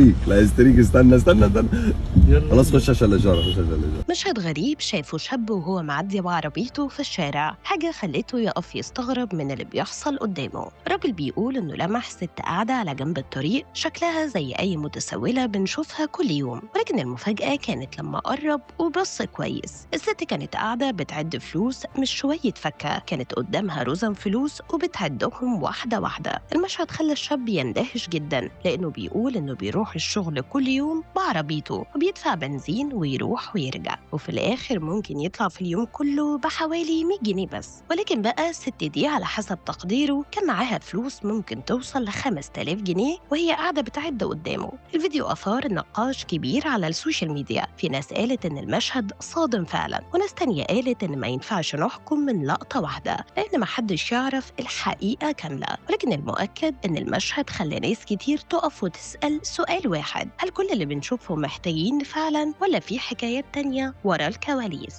هستريك، لا هستريك، استنى استنى استنى. يلا. خلاص، خش عشان الاشاره، خش عشان الاشاره. مشهد غريب شافه شاب وهو معدي بعربيته في الشارع، حاجة خلته يقف يستغرب من اللي بيحصل قدامه. الراجل بيقول إنه لمح ست قاعدة على جنب الطريق، شكلها زي أي متسولة بنشوفها كل يوم، ولكن المفاجأة كانت لما قرب وبص كويس. الست كانت قاعدة بتعد فلوس، مش شوية فكة، كانت قدامها رزم فلوس وبتعدهم واحدة واحدة. المشهد خلى الشاب يندهش جدا، لأنه بيقول إنه بيروح الشغل كل يوم بعربيته وبيدفع بنزين ويروح ويرجع، وفي الآخر ممكن يطلع في اليوم كله بحوالي 100 جنيه بس. ولكن بقى الست دي على حسب تقديره كان معاها فلوس ممكن توصل ل 5000 جنيه وهي قاعدة بتعد قدامه. الفيديو أثار نقاش كبير على السوشيال ميديا، في ناس قالت إن المشهد صادم فعلا، وناس تانية قالت إن ما ينفعش نحكم من لقطة واحدة لأن محدش يعرف الحقيقة كاملة. ولكن المؤكد إن المشهد خلى ناس كتير تقف وتسأل سؤال واحد: هل كل اللي بنشوفه محتاجين فعلا، ولا في حكايات تانية ورا الكواليس؟